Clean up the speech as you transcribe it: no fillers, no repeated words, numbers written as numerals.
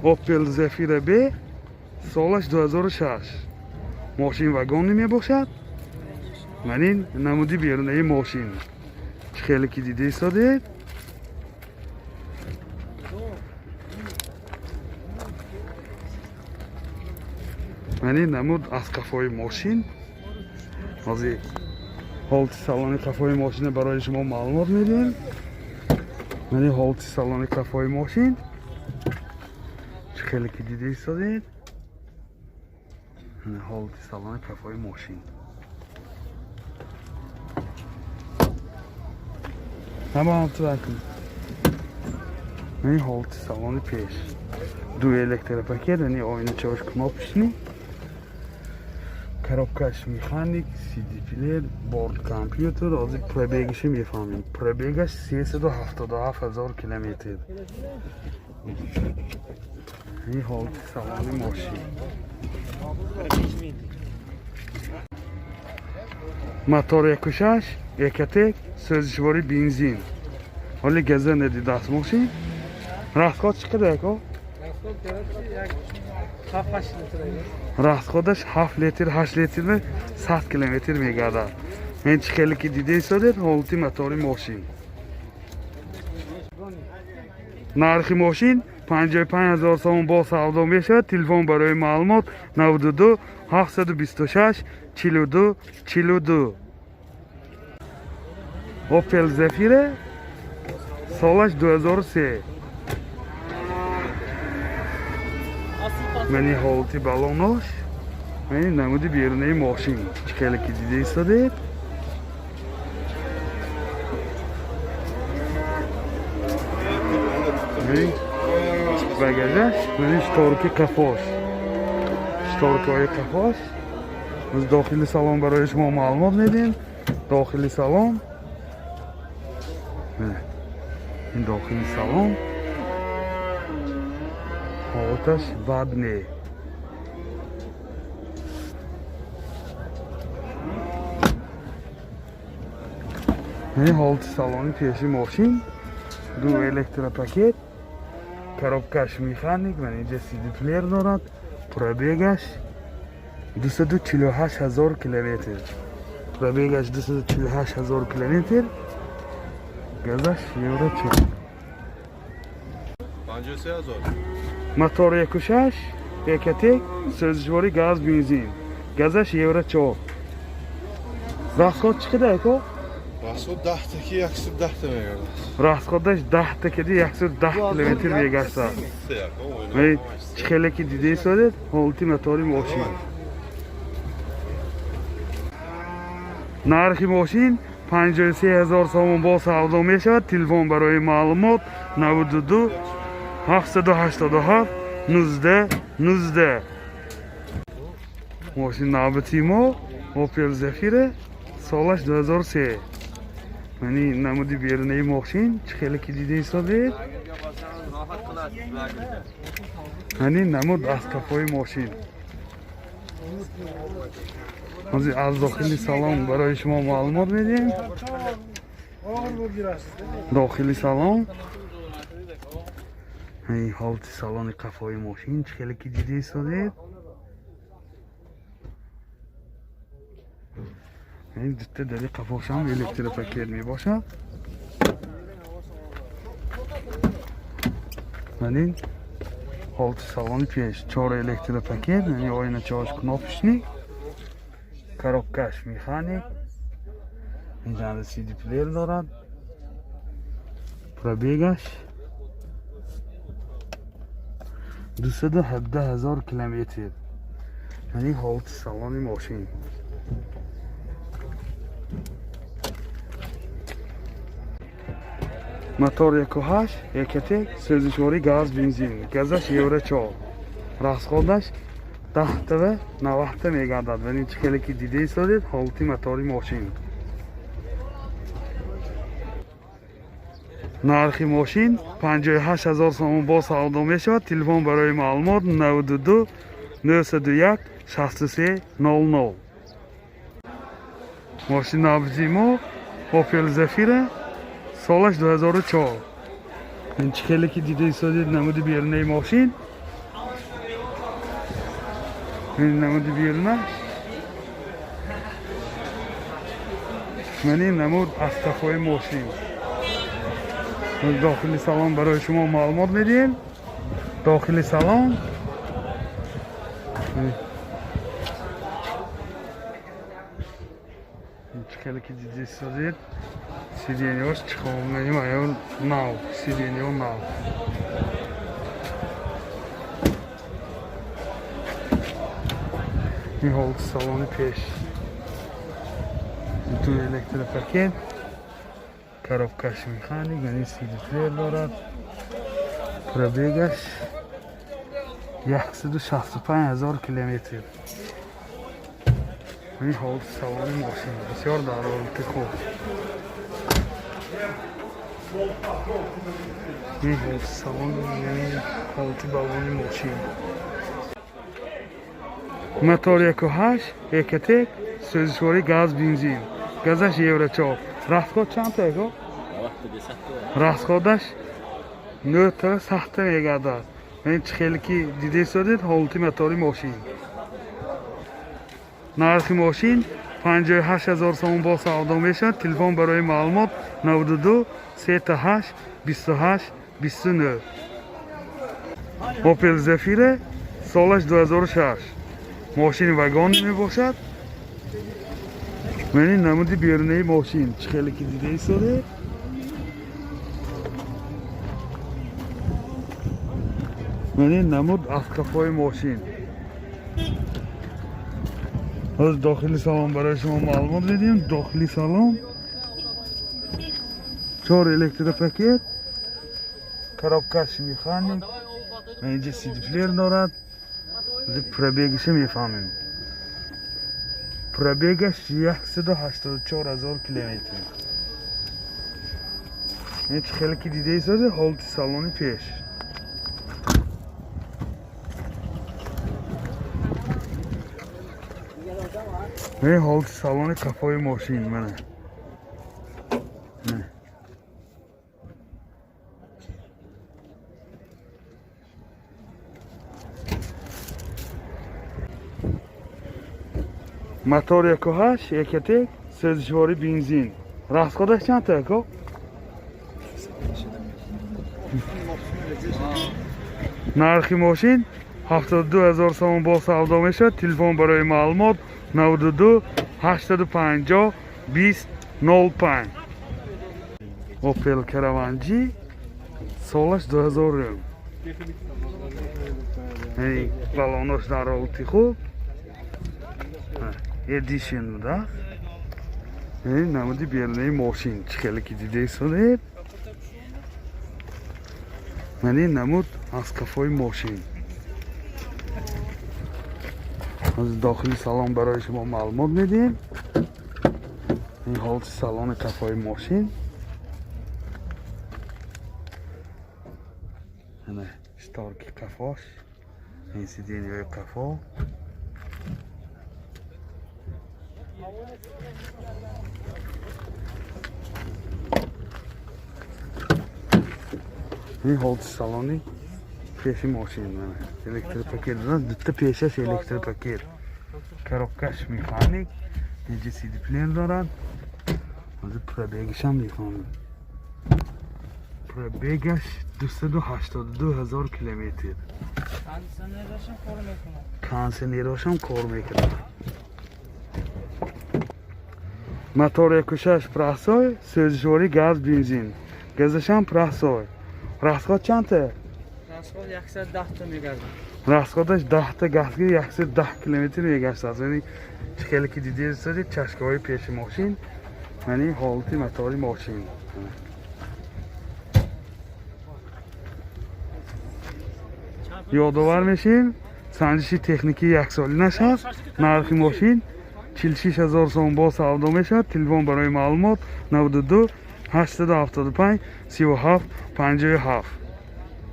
Opel Zafira B, солаш 2006. Мошин вагонӣ мебошад. Ман ин намуди берунаи мошин. Чӣ хеле ки дида истодед. Ман ин намуд аз қафои мошин. Ҳозир ҳолати салони қафои мошина барои шумо маълумот медиҳем. Ман ин ҳолати салони қафои мошин. Чӣ хеле ки дида истодед. Ҳолати салони қафои мошин. Ҳама ҳамту. Ин ҳолати салони пеш. Ду электропакет, яъне оиначаош кнопочный. Коробкаш механик, CD плеер, борт компьютер, ҳозир пробегаши мефаҳмем. Пробегаш 377 ҳазор километр. Ин ҳолати салони мошин. Мотор 1.6, Ecotec, сӯзишвори бензин. Ҳоли газа надидаст мошин. Расход чӣ қадар, ако? Расходаш 7 литр, 8 литр 100 километр мегардад. Ин чӣ хеле ки дида истодед, ҳолати мотори мошин. Нархи мошин 55 ҳазор сомон бо савдо мешавад. Телефон барои маълумот 92 726 42 42. Opel Zafira, солаш 2003. Мани ҳолати балонош, мани намуди берунаи мошин. Чӣ хеле ки дида истодед. Мани багажаш, мани шторки қафош. Шторкаҳои қафош. Аз дохили салон барои шумо маълумот медиҳем. Дохили салон. Ин дохили салон. Ҳолаташ бад не. Ин ҳолати салони пеши мошин. Ду электропакет. Коробкаш механик, ман инҷа CD плеер дорад. Пробегаш 248 ҳазор километр. Пробегаш 248 ҳазор километр. Газаш евро 4. 53 ҳазор. Мотор 1.6, Ecotec, сӯзишвори газ бензин. Газаш евро 4. Расход чӣ қадар, ако? Расход 10 таки 110 та мегардад. Расходаш 10 такади 110 километр мегашта. Ман чӣ хеле ки дида истодед, ҳолати мотори мошин. Нархи мошин 53 ҳазор сомон бо савдо мешавад. Телефон барои маълумот 92 787 19 19. Мошин навбати мо Opel Zafira, солаш 2003. Мани намуди берунаи мошин, чӣ хеле ки дида истодед. Мани намуд аз қафои мошин. Ҳозир аз дохили салон барои шумо маълумот медиҳем. Дохили салон. Ин ҳолати салони қафои мошин, чӣ хеле ки дида истодед. Ин дута дари қафошам электропакет мебошад. Ман ин ҳолати салони пеш, чор электропакет, яъне оиначаош кнопочный, коробкаш механик, инҷа CD плеер дорад. Пробегаш 217 ҳазор километр. Яъне ҳолати салони мошин. Мотор 1.8, Ecotec, сӯзишворӣ газ бензин. Газаш евро 4. Расходаш 10 ва 90 мегардад. Вале чӣ хеле ки дида истодед, ҳолати мотори мошин. Нархи мошин 58 ҳазор сомон бо савдо мешавад. Телефон барои маълумот 92 901 63 00. Мошин навбати мо Opel Zafira, солаш 2004. Ин чӣ хеле ки дида истодед, намуди берунаи мошин. Ин намуди берунаш. Ман ин намуд аз қафои мошин. Дохили салон барои шумо маълумот медиҳем. Дохили салон. Чӣ хеле ки диди созед, сиденьяш чиқовмани маён нав, сиденьё нав. Ин ҳолати салони пеш. Ду электропакет, коробкаш механик, яъне сидплеер дорад. Пробегаш 165 000 километр. Ин ҳолати салони мошин бисёр дар ҳолати хуб. Ин ҳолати салон, яъне ҳолати балони мошин. Мотор 1.8 Экотек, сӯзишворӣ газ, бензин. Газаш евро 4. Расход чанд та эко? Расходаш 9 та сахта мегардад. Ин чӣ хеле ки диде содед ҳолати мотори мошин. Нархи мошин 58 000 сомон бо савдо мешавад. Телефон барои маълумот 92 38 28 29. Opel Zafira солаш 2006. Мошини вагон мебошад. Ман ин намуди берунаи мошин чӣ хеле ки дида истодед. Ман ин намуд аз қафои мошин. Ҳозир дохили салон барои шумо маълумот медиҳем. Дохили салон 4 электропакет, коробкаш механик, инҷа сидплеер дорад. Пробегиша мефаҳмем. Пробегаш 184 000 километр. Ин чӣ хеле ки дида истоде ҳолати салони пеш. Ин ҳолати салони қафои мошин мана. Мотор 1.8 Экотек, сӯзишворӣ бензин. Расходаш чанд та эко? Нархи мошин 72 000 сомон бо савдо мешавад. Телефон барои маълумот 92 850 20 05. Opel Caravan G солаш 2000. Ин балонош дар ҳолати хуб. Edition буда. Ин намуди берунаи мошин чӣ хеле ки дида истодед. Ман ин намуд аз қафои мошин. Аз дохили салон барои шумо маълумот медиҳем. Ин ҳолати салони қафои мошин. Ана шторки қафош, ин сиденьяи қафо. Ин ҳолати салони пеши мошин. Электропакет дорад, дута пешаш электропакет. Коробкаш механик, инҷа сидплеер дорад. Ҳозир пробегишам мефаҳмем. Пробегаш 282 000 километр. Кондиционерошам кор мекунад. Мотор 1.6 прасой, сӯзишворӣ газ, бензин. Газашам прасой. Расход чанд та? Расход 110 та мегардад. Расходаш 10 та газги 110 километр мегаштад. Яъне чӣ хеле ки дида истодед чашкаҳои пеши мошин, яъне ҳолати мотори мошин. Ёдовар мешем, санҷиши техникии яксолинаш ҳаст. Нархи мошин 46 000 сомон бо савдо мешавад. Телефон барои маълумот 92 875 37 57.